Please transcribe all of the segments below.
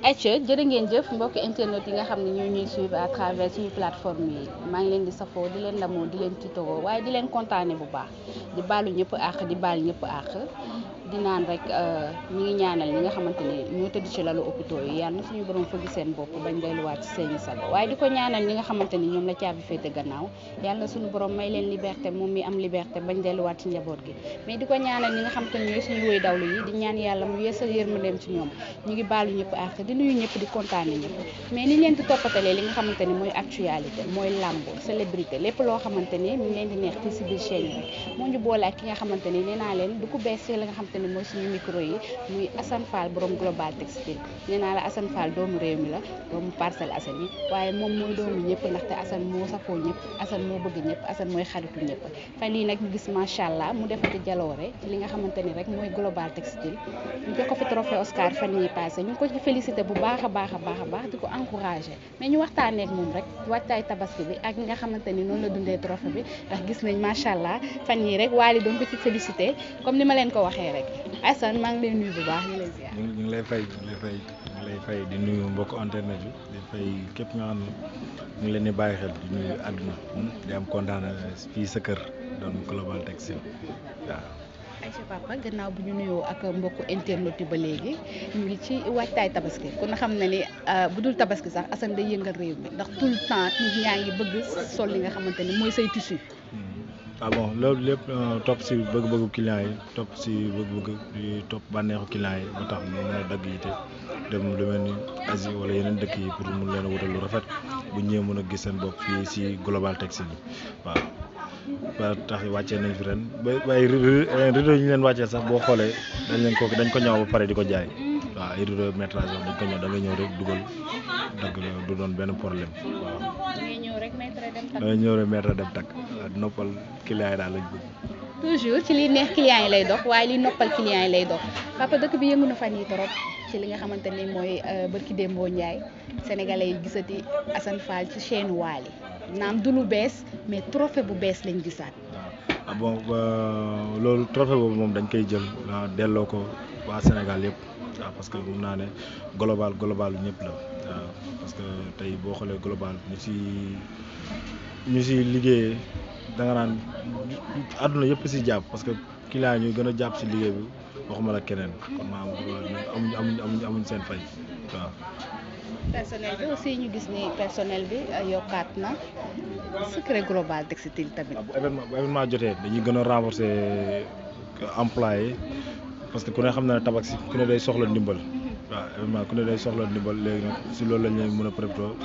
Aïcha jërë ngeen jëf mbokk internet yi nga xam ne ñoo ñuy suivre à travers suñu plateforme yi maa ngi leen di safoo di leen lamoo di leen tiitaroo waaye di leen kontaane bu baax di baalu ñëpp àq di baal ñëpp àq di naan rek ñi ngi ñaanal ñi nga xamante ne ñoo tëdd ci lalu hôpitaux yi yàlla na suñu borom fëgg seen bopp bañ delluwaat ci seeni sago waaye di ko ñaanal ñi nga xamante ni ñoom la caabi féete gannaaw yàlla suñu borom may leen liberté moom mi am liberté bañ delluwaat ci njaboot gi mais di ko ñaanal ñi nga xamante ni ñooy suñu woy dawlu yi di ñaan yàlla mu yeesal yërmandeem ci ñoom ñu ngi baalu ñëpp àq di nuyu ñëpp di kontaane ñëpp mais ni leen di toppatalee li nga xamante ni mooy actualité mooy làmb célébrité lépp loo xamante ni mi ngi leen di neex fii si biir chaîne yi rek moo ñu boole ak ki nga xamante ni nee naa leen du ko bees ci la nga xamante ni mooy suñu micro yi muy Assane Fall borom Global Textile nee naa la Assane Fall doomu réew mi la doomu Parcelles Assainies waaye moom mooy doomu ñëpp ndaxte Assane moo safoo ñëpp Assane moo bëgg ñëpp Assane mooy xaritu ñëpp fan yii nag ñu gis macha allah mu defati jaloore ci li nga xamante ni rek mooy Global Textile ñu jox ko fi trophée Oscar fan yii passé ñu ngi ko ci félicité bu baax a baax di ko encouragé mais ñu waxtaanee ak moom rek waajtaay tabaski bi ak nga xamante ni noonu la dundee trophée bi ndax gis nañ macha allah fan yii rek Wally doon ko ci félicité comme ni ma leen ko waxee rek Assane maa ngi lay nuyu bu baax di lay ziar. ñu ngi lay fay di nuyu mbokk internet bi di fay képp nga xam ne ñu ngi leen di bàyyi xel di nuyu àdduna di am kontaan fii sa kër doon Global Textile waaw. Aïcha papa gannaaw bu ñu nuyoo ak mbokku internet yi ba léegi ñu ngi ci waajtaay tabaski kon xam na ni bu dul tabaski sax Assane day yëngal réew mi ndax tout le temps nit ñaa ngi bëgg sol li nga xamante ni mooy say tissu. ah bon loolu lépp topp si bëgg-bëggu client yi topp si bëgg-bëgg di topp bànneexu client yi ba tax mu mën a dagg yi te dem lu mel ni Asie wala yeneen dëkk yi pour mun leen a wutal lu rafet bu ñëwee mën a gis seen bopp fii si Global Textile bi waaw. ba tax wàccee nañ fi ren ba ay rideau yi ñu leen wàccee sax boo xoolee dañ ko ñëw ba pare di ko jaay waaw ay rideau métrage dañ ko ñëw da nga ñëw rek dugal dagg du doon benn problème waaw. da ngay ñëw rek maître dem takk noppal client yi daal lañ bëgg. toujours ci li neex client yi lay dox waaye li noppal client yi lay dox papa dëkk bi yëngu na fan yi trop ci li nga xamante ni mooy barki Dembo Ndiaye sénégalais yi gisati Assane Fall ci chaîne Wally naam du lu bees mais trophée bu bees lañ gisaat. ah bon loolu trophée boobu moom dañ koy jël delloo ko waa Sénégal yëpp waaw parce que mun naa ne global ñëpp la waaw parce que tey boo xoolee global ñu si liggéeyee da nga naan àdduna yëpp si jàpp parce que client ñu gën a jàpp si liggéey bi waxuma la keneen kon maanaam amuñ seen fay waaw. personnel bi aussi ñu gis ni personnel bi yokkaat na secret Global Textile tamit. bu événement jotee dañuy gën a renforcer employé parce que ku ne xam na ne tabaski ku ne day soxla ndimbal waaw événement ku ne day soxla ndimbal léegi nag si loolu lañ leen mën a préparer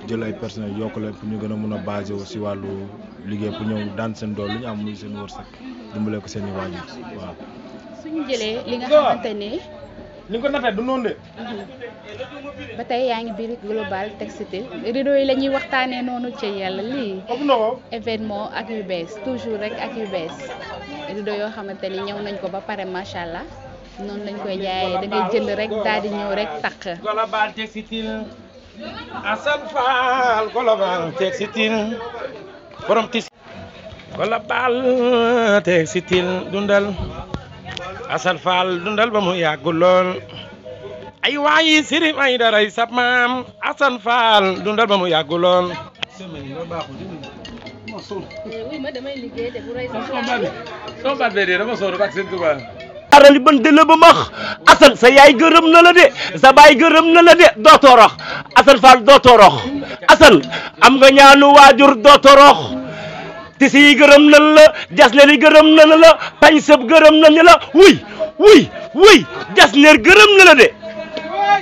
jël ay personnel yokk leen pour ñu gën a mën a basé wu si wàllu liggéey pour ñëw daan seen dool lu ñu am muy seen wërsëg dimbale ko seen i waajur waaw. suñu jëlee li nga xamante ne. li nga ko nattee du noonu de. ba tey yaa ngi biir Global Textile rideau yi la ñuy waxtaanee noonu ci yàlla lii événement ak yu bees toujours rek ak yu bees rideau yoo xamante ni ñëw nañ ko ba pare macha allah noonu lañ koy jaayee da ngay jënd rek daal di ñëw rek takk. Global Textile Assane Fall Global Textile borom tis Global Textile dundal Assane Fall dundal ba mu yàgg lool ay waayi sirim ay daray sab maam Assane Fall dundal ba mu yàgg lool. oui ma damay liggéey de bu rëy sama baat bee dee dama sóor ak seen tubaab. arali ban de la ba max Assane sa yaay gërëm na la de sa baay gërëm na la de doo torox Assane Fall doo torox Assane am nga ñaanu waajur doo torox tisi yi gërëm na la jasneer yi gërëm na la pañ sëb gërëm na la wuy jasneer gërëm na la de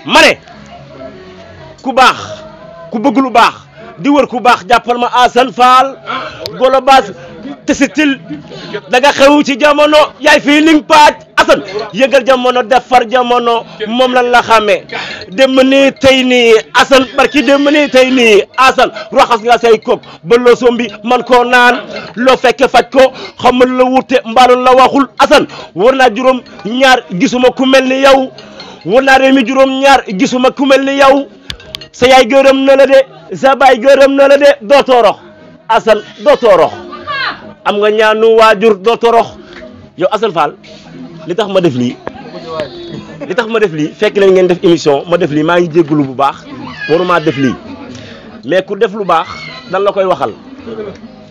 ma ne ku baax ku bëgg lu baax di wër ku baax jàppal ma Assane Fall Global Textile da nga xew ci jamono yaay fii ling paaj Assane yëngal jamono defar jamono moom lan la xamee dem nii tey nii Assane barki dem nii tey nii Assane raxas nga say kopp ba loo sombi man koo naan loo fekke faj ko xamal la wute mbaalu la waxul Assane war naa juróom ñaar gisuma ku mel ni yow war naa réew mi juróom ñaar gisuma ku mel ni yow sa yaay gërëm na la de sa baay gërëm na la de doo toorox Assane doo toorox am nga ñaanu waajur doo torox yow Assane Fall li tax ma def lii li tax ma def lii fekk leen ngeen def émission ma def lii maa ngi jégalu bu baax waruma def lii mais ku def lu baax dan la koy waxal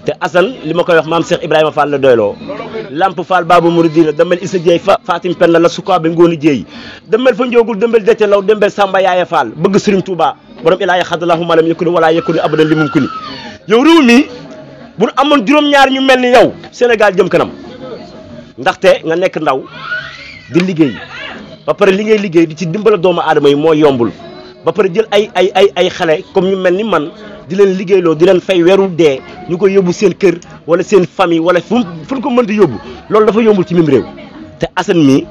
te Assane li ma koy wax maam Cheikh Ibrahima Fall la doyloo Lamp Fall Babou Mouridina damel Issa Dieye Fatim Penn la sukaabe ngooni Dieye demel fa njoogul dembel dete law dembel Samba Yaaya Fall bëgg Serigne Touba borom ilaahi xaddalahu malam yëkkuni wala yëkkuni abadan li mum kuni yow réew mi bu amoon juróom-ñaar ñu mel ni yow Sénégal jëm kanam ndaxte nga nekk ndaw di liggéey ba pare li ngay liggéey di ci dimbala doomu aadama yi moo yombul ba pare jël ay xale comme ñu mel ni man di leen liggéeyloo di leen fay weeru dee ñu koy yóbbu seen kër wala seen famille wala fu ñu ko mën di yóbbu loolu dafa yombul ci mim réew te Assane mi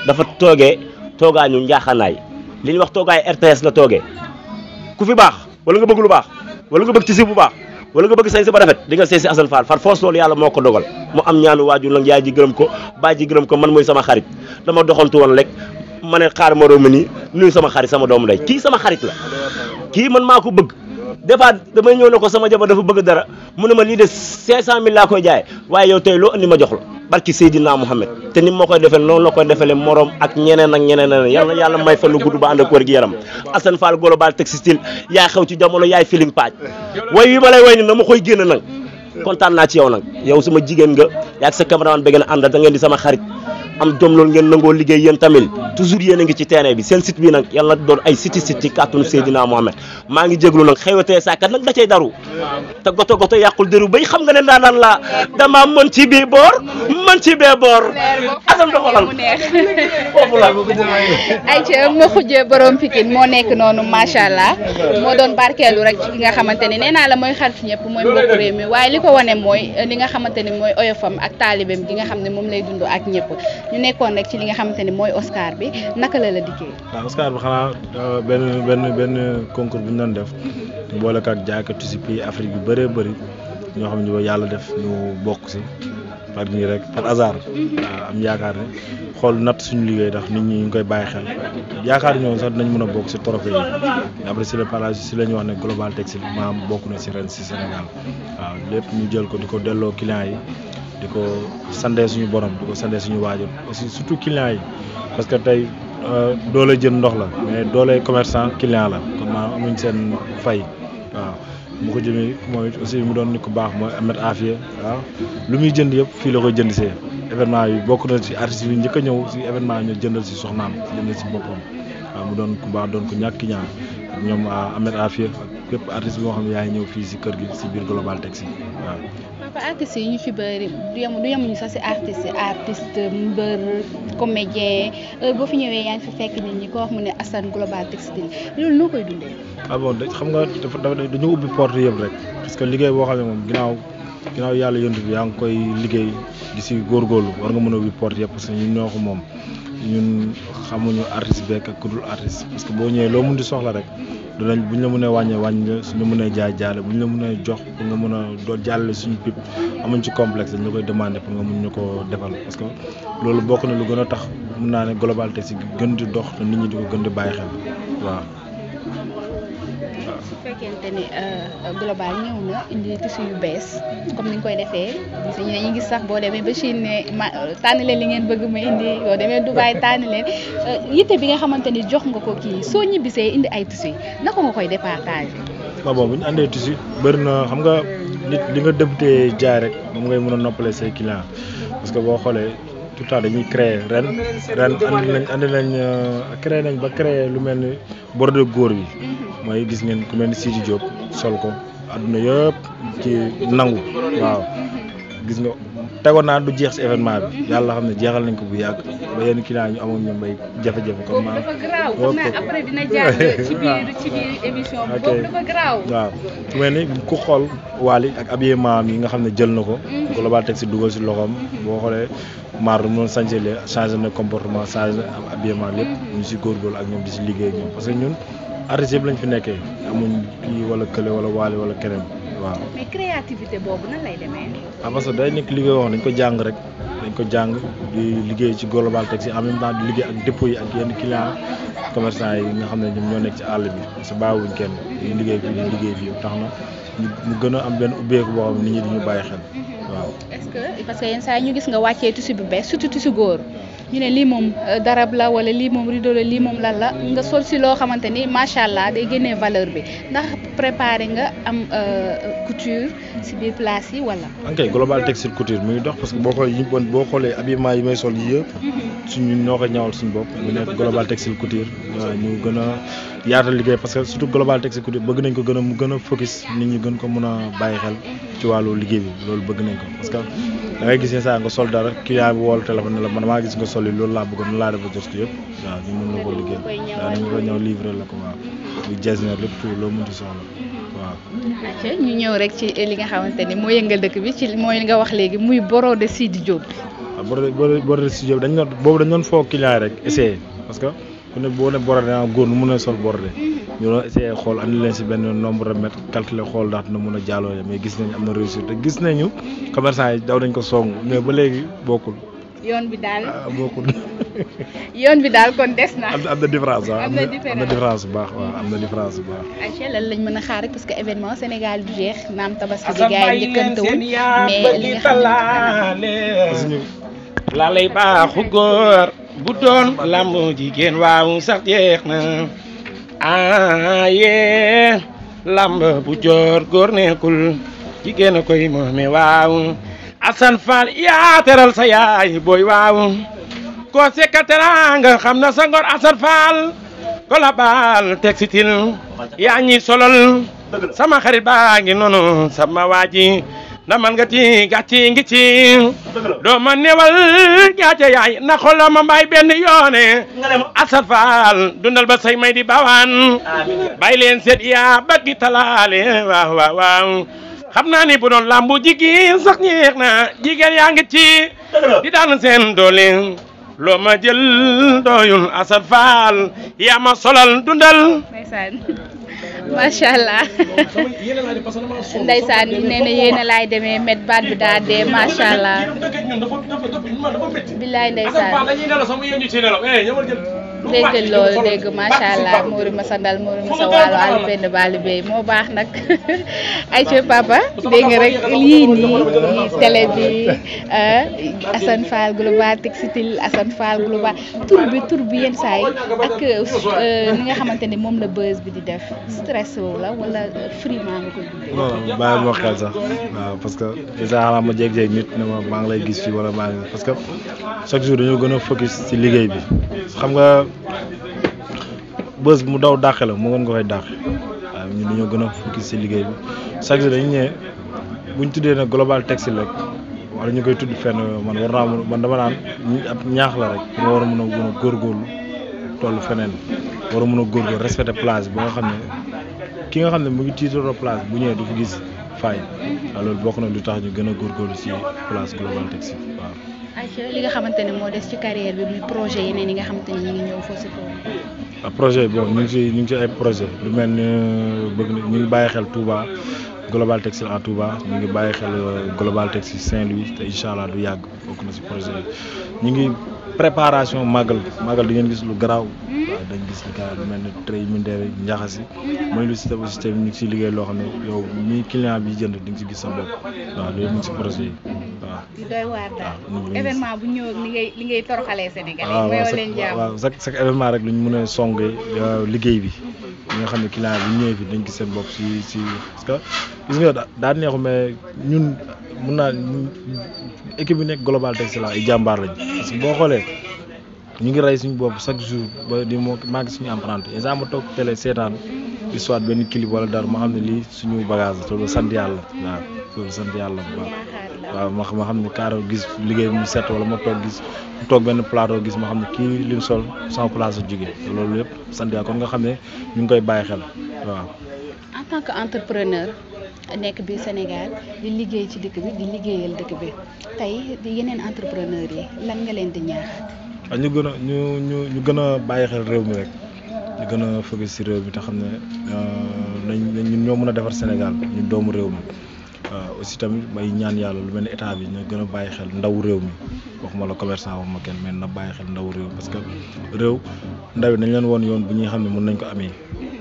dafa toogee toogaañu njaaxanaay li ñuy wax toogaay RTS la toogee ku fi baax wala nga bëgg lu baax wala nga bëgg ci si bu baax wala nga bëgg say si ba rafet di nga seesi Assane Fall far foos loolu yàlla moo ko dogal mu am ñaanu waajur nag yaay ji gërëm ko baay ji gërëm ko man mooy sama xarit dama doxantu woon rek ma ne xaar ma rooma nii nuyu sama xarit sama doomu ndey kii sama xarit la kii man maa ko bëgg des fois damay ñëw ne ko sama jabar dafa bëgg dara mu ne ma lii de 500000 laa koy jaay waaye yow tey loo andi ma jox la barki Seydina Mouhamed te ni ma koy defee noonu la koy defee morom ak ñeneen ak ñeneen yàlla yàlla may fa lu gudd ba ànd ak wér gi yaram Assane Fall Global Textile yaay xew ci jamono yaay feeling page way wi ma lay way ni na ma koy génn nag kontaan naa ci yow nag yow sama jigéen nga yaa ak sa cameraman ba ngeen àndal da ngeen di sama xarit am jom loolu ngeen nangoo liggéey yéen tamit toujours yéen a ngi ci terrain bi seen site bi nag yàlla na doon ay site ci kàttanu Seydina Mohamed maa ngi jéglu nag xewatee saakat nag da cay daru te goto goto yàqul dëru bay xam nga ne ndaanaan la dama mën ci bii boor mën ci bee boor Assane doxalal foofu la ayca ma xujjee borom Pikine moo nekk noonu macha allah moo doon barkeelu rek ci ki nga xamante ne nee naa la mooy xarit ñëpp mooy mbokku réew mi waaye li ko wane mooy li nga xamante ne mooy oyofam ak taalibeem gi nga xam ne moom lay dund ak ñëpp ñu nekkoon rek ci li nga xamante ne mooy Oscar bi naka la dikkee. waaw Oscar bi xanaa benn concours bu ñu doon def boole ak jaaykatu si pays Afrique yu bëree bëri ñoo xam ne yàlla def ñu bokk si par nii rek par hasard. waaw am yaakaar ne xool natt suñu liggéey ndax nit ñi ñu ngi koy bàyyi xel yaakaar ñoom sax dinañ mën a bokk si trophée yi après si le parage si la ñu wax ne Global Textile maam bokk na si ren si Sénégal waaw lépp ñu jël ko di ko delloo clients yi. di ko sandee suñu borom di ko sandee suñu waajur aussi surtout clients yi parce que tey doole jën ndox la mais doole commerçant client la kon maanaam amuñ seen fay waaw mu ko jëmee mooy aussi mu doon nit ku baax mooy Ahmed Afia waaw lu muy jënd yëpp fii la koy jënd see événement yi bokk na ci artistes yi njëkk a ñëw si événement ñu jëndal si soxnaam jëndal si boppam waaw mu doon ku baax doon ko ñàkk ñaan ak ñoom Ahmed Afia ak képp artiste boo xam ne yaay ñëw fii si kër gi si biir Global Textile waaw. artistes yi ñu ci bëri du yemuñu sax si artiste mbër comédien boo fi ñëwee yaa ngi fi fekk nit ñi ko wax mu ne Assane Global Textile loolu noo koy dundee. ah bon xam nga dañu ubbi porte yëpp rek parce que liggéey boo xam ne moom ginnaaw yàlla yontu bi yaa ngi koy liggéey di si góorgóorlu war nga mën a ubbi porte yëpp parce que ñun ñoo ko moom ñun xamuñu artiste beeg ak ku dul artiste parce que boo ñëwee loo mun di soxla rek dinañ buñ la mënee wàññi la suñu mënee jaale buñ la mënee jox pour nga mën a doo jàllale suñu pip amuñ ci complexe dañ la koy demandé pour nga mun ñu ko defal parce que loolu bokk na lu gën a tax mun naa ne Global Textile gën di dox te nit ñi di ko gën di bàyyi xel waaw. su fekkente ni Global ñëw na indi tissu yu bees comme ni ñu koy defee dañuy gis sax boo demee ba Chine ne tànn leen li ngeen bëgg ma indi boo demee Dubaï tànn leen yitte bi nga xamante ni jox nga ko kii soo ñibbisee indi ay tissu naka nga koy départager. waaw bon bu ñu andee tissu bëri na xam nga nit li nga débuté jaay rek moom ngay mën a noppalee say clients parce que boo xoolee tout le temps dañuy créer ren créé nañ ba créer lu mel ni bordé góor bi. mooy gis ngeen ku mel ni Sidi Diop sol ko adduna yëpp ci nangu waaw gis nga tegoon naa du jeex si événement bi yàlla xam ne jeexal nañ ko bu yàgg ba yenn client ñu amoon ñoom bay jafe-jafe comme maanaam. dafa garaaw xam naa après dina jàng ci biir émission bi boobu dafa garaaw. waaw ku mel ni ku xool Wally ak habillement yi nga xam ne jël na ko. Global Textile dugal si loxoom boo xoolee maar du mën changé na comportement changé na habillement lépp ñu si góorgóorlu ak ñoom di si liggéey ak ñoom parce que ñun. artistes yëpp lañ fi nekkee amuñ kii wala kële wala waale wala keneen waaw. mais créativité boobu nan lay demee. parce que day nekk liggéey wax dañ ko jàng rek dañ ko jàng di liggéey ci Global Textile en même temps di liggéey ak dépôt yi ak yenn clients commerçant yi nga xam ne ñoom ñoo nekk ci àll bi parce que bàyyiwuñ kenn di liggéey fii di liggéey fii tax na ñu gën a am benn ubbeeku boo xam ne nit ñi di ñu bàyyi xel waaw. est-ce que parce que yenn saa yi ñu gis nga wàccee tissu bu bees surtout tissu góor ñu ne lii moom darab la wala lii moom rideau la lii moom lan la nga sol si loo xamante ni macha allah day génnee valeur bi ndax préparé nga am couture si biir place yi wala. ok global textile couture muy dox parce que boo xoolee habillement yi may sol yi yëpp suñu ñoo ko ñawal suñu bopp mu nekk global textile couture ñu gën a yaatal liggéey parce que surtout global textile couture bëgg nañ ko mu gën a focus nit ñi gën ko mën a bàyyi xel ci wàllu liggéey bi loolu bëgg nañ ko parce que da ngay gis ne saa nga sol dara client bi wool téléphone ne la man maa gis nga sol yi loolu laa bëggoon nu laa defa jot ko yëpp waaw ñu mën la ko liggéey waaw nañu ko ñëw livré la ko waaw lu designer lépp tout loo mënti soxla waaw. ñu ñëw rek ci li nga xamante ni moo yëngal dëkk bi ci mooy li nga wax léegi muy borode Sidi Diop. waaw borode Sidi Diop dañ doon foo client yi rek essayé parce que ku ne boo ne borode naa góor nu mën a sol borode ñu doon essayé xool andi leen si benn nombre de mètres calculer xool ndax dina mën a jàllale mais gis nañ am na réussite te gis nañu commerçant yi daw nañ ko song mais ba léegi bokkul. yoon bi daal bokkul. yoon bi daal kon des na. am na différence waaw am na différence bu baax waaw am na différence bu baax. ayca lan lañ mën a xaar rek parce que événement Sénégal du jeex naam tabaski bi gars yi njëkkantewul mais li nga xam ne laa lay baaxu góor bu doon lamb jigéen waaw sax jeex na yee lamb bu joor góor nekkul jigéen a koy moome waaw Assane Fall yaa teral sa yaay booy waaw koo sekka teraanga xam na sa ngor Assane Fall global textile yaa ñi solol sama xarit baa ngi noonu sama waaji ndamal nga ci gàcci ngi ci doo ma newal gàcce yaay na xooloo ma mbay benn yoone Assane Fall dundal ba say may di bawaan bàyyi leen seet yaa ba di talaale waaw waaw waaw xam naa ni bu doon lambu jigéen sax ñeex na jigéen yaa ngi ci di daan seen doole loo ma jël doyul Assane Fall yaa ma solal dundal. macha allah ndeysaan nee na yéen a laay demee met baat bi daa dee macha allah billaay ndeysaan dégg loolu dégg macha allah Mourou Massa Ndal Mourou Massa Waalo Aliou Penda Bali Bey moo baax nag ay ci papa dégg nga rek lii nii télé bi Assane Fall global textile Assane Fall global tur bi yenn saa yi ak ni nga xamante ni moom la buzz bi di def stress la wala friement nga koy dundee. non bàyyi ma xel sax waaw parce que déjà xanaa ma jéeg-jéeg nit ne ma maa ngi lay gis fii wala maa ngi parce que chaque jour dañoo gën a focus ci liggéey bi xam nga bës mu daw dàqe la mu ngeen ko fay dàqe waaw ñun dañoo gën a focus ci liggéey bi chaque jour dañu ñëwee buñ tuddee nag global textile rek wala ñu koy tudd fenn man war naa man dama naan ab ñaax la rek ma war a mën a góorgóorlu toll feneen war a mën a góorgóorlu respecter place ba nga xam ne ki nga xam ne mu ngi tiitaroo place bu ñëwee du fi gis faay waaw loolu bokk na lu tax ñu gën a góorgóorlu ci place global textile waaw. ayca li nga xamante ne moo des ci carrière bi muy projet yeneen yi nga xamante ne ñu ngi ñëw foofu si foofu. waaw projet bon ñu ngi ci ay projet lu mel ni bëgg na ñu ngi bàyyi xel Touba global textile à Touba ñu ngi bàyyi xel global textile Saint-Louis te incha allah du yàgg bokk na ci projet yi ñu ngi préparation màggal di ngeen gis lu garaaw. waaw dañ gis li lu mel ne trait mindeere njaxasi mooy lu système ñu ngi ciy liggéey loo xam ne yow mii client bi jënd di nga ci gis sa bopp waaw loolu ñu ngi ci projet yi waaw. di doy waar daal événement bu ñëw li ngay toroxalee Sénégal waaw leen jàmm waaw chaque événement rek lu ñu mën a songee liggéey bi ñi nga xam ne client bi ñëwee fi dañ gis seen bopp si parce que gis nga daa neexu mais ñun mun naa équipe bi nekk global textile ay jàmbaar lañ parce que boo xoolee ñu ngi rey suñu bopp chaque jour ba di maa ngi suñu emprunté et ça ma toog télé seetaan histoire benn clip wala dara ma xam ne lii suñu bagage la loolu sant yàlla waaw loolu sant yàlla bu baax waaw ma xam ne kaaro gis liggéey mu set wala ma toog gis mu toog benn plateau gis ma xam ne kii lim sol sama place la jógee loolu yëpp sant yàlla kon nga xam ne ñu ngi koy bàyyi xel waaw. en tant que entrepreneur nekk biir Sénégal di liggéey ci dëkk bi di liggéeyal dëkk bi tey di yeneen entrepreneur yi lan nga leen di ñaax. waaw ñu gën a bàyyi xel réew mi rek ñu gën a focus ci réew mi te xam ne ñun ñoo mën a defar Sénégal ñun doomu réew mi waaw aussi tamit may ñaan yàlla lu mel ni état bi ñu gën a bàyyi xel ndaw réew mi waxuma la commerçant waxuma kenn mais na bàyyi xel ndaw réew parce que réew ndaw yi nañ leen woon yoon bu ñuy xam ne mën nañ ko amee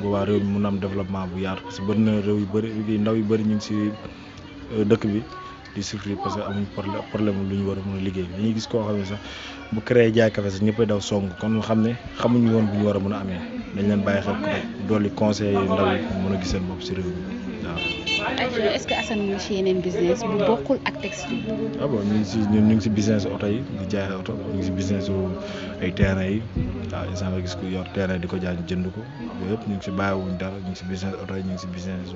boobaa réew mi mën na am développement bu yaatu parce que bëri na réew yu bëri ndaw yu bëri ñu ngi ci dëkk bi di souffrir parce que amuñ problème lu ñu war a mën a liggéey dañuy gis koo xam ne sax bu créé jaay café sax ñëppay daw song kon nga xam ne xamuñu woon bu ñu war a mën a amee dañ leen bàyyi xel ko rek dolli conseil ndaw yi mën a gis seen bopp si réew mi waaw. est-ce que Assane mu ngi si yeneen business bu bokkul ak textile. ah bon ñu ngi si business oto yi di jaay oto ñu ngi si business ay terrain yi waaw instant nga gis ko yor terrain di ko jaay jënd ko yooyu yëpp ñu ngi si bàyyiwuñ dara ñu ngi si business oto yi ñu ngi si business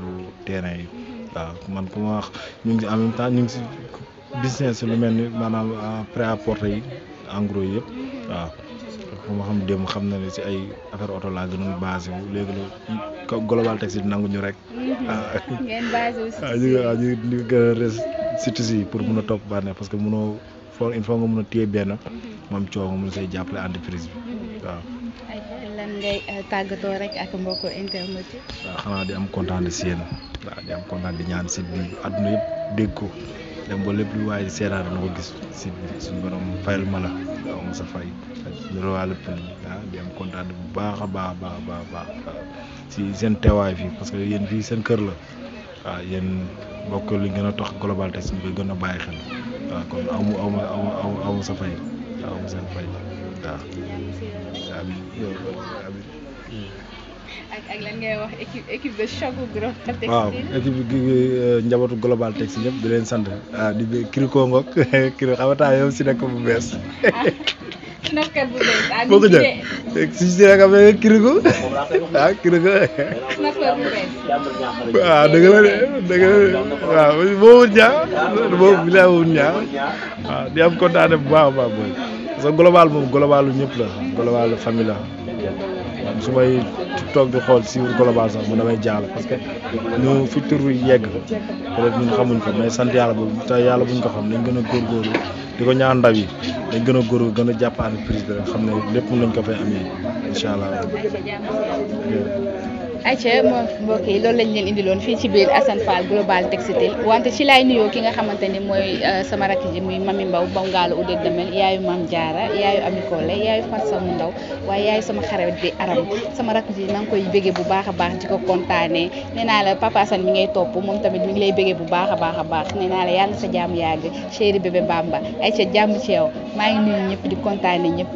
terrain yi waaw man ku ma wax ñu ngi si en même temps ñu ngi si business lu mel ni maanaam prêt-à-porter yi en gros yëpp waaw. ku ma xam démb xam na ne si ay affaire oto laa gënoon basé wu léegi la global textile nanguñu rek. ngeen basé wu ñu gën a res si tissu yi pour mun a topp bànneex parce que munoo il faut nga mun a téye benn moom coow nga mun a say jàppale entreprise bi waaw. lan ngay tàggatoo rek ak mbokku internet yi. waaw xanaa di am kontaan si yéen waaw di am kontaan di ñaan site bi àdduna yëpp dégg ko dem ba lépp lu waaye di seetaan na ko gis site bi suñu borom fayal ma la waaw ma sa fay ñu rawal lépp waaw di am kontaan bu baax a baax a baax si seen teewaay fii parce que yéen fii seen kër la waaw yéen mbokk li gën a tax global textile ñu koy gën a bàyyi xel waaw kon aw ma sa fay waaw aw ma seen fay waaw. ak lan ngay wax équipe de choc Global Textile. waaw équipe bi njabootu Global Textile yëpp di leen sant di Kiriko Ngok Kiriko xamata yow si nekk bu bees. snapkat bu bees. boo ko jël si rek am na Kiriko Kiriko. snapkat bu bees. waaw dëgg la de waaw boo wut ñaa boobu bi laa wut ñaa waaw di am kontaan bu baax a baax booy parce que global moom globalu ñëpp la global famille la waaw su may toog di xool si global sax man damay jaaxle parce que ñu fi tur yegg peut-être ñun xamuñ ko mais sant yàlla boobu te yàlla buñ ko xam nañ gën a góorgóorlu di ko ñaan ndaw yi dañ gën a góorgóorlu gën a jàpp entreprise bi rek xam ne lépp mën nañ ko fay amee incha allah. ayca moom mbokk yi loolu lañ leen indiloon fii ci biir Assane Fall Global Textile wante ci laay nuyoo ki nga xamante ni mooy sama rakk ji muy Mami Mbaw Bangalu Oudeg Demel yaayu Mam Diarra yaayu Ami Kole yaayu Fatou Mu Ndaw waaye yaayu sama xarit bi Aram sama rakk ji na nga koy bëggee bu baax a baax di ko kontaanee nee naa la Papa Assane mi ngay topp moom tamit mi ngi lay bëggee bu baax a baax nee naa la yàlla na sa jàmm yàgg chéri bébé Bamba ayca jàmm ci yow maa ngi nuyu ñëpp di kontaanee ñëpp.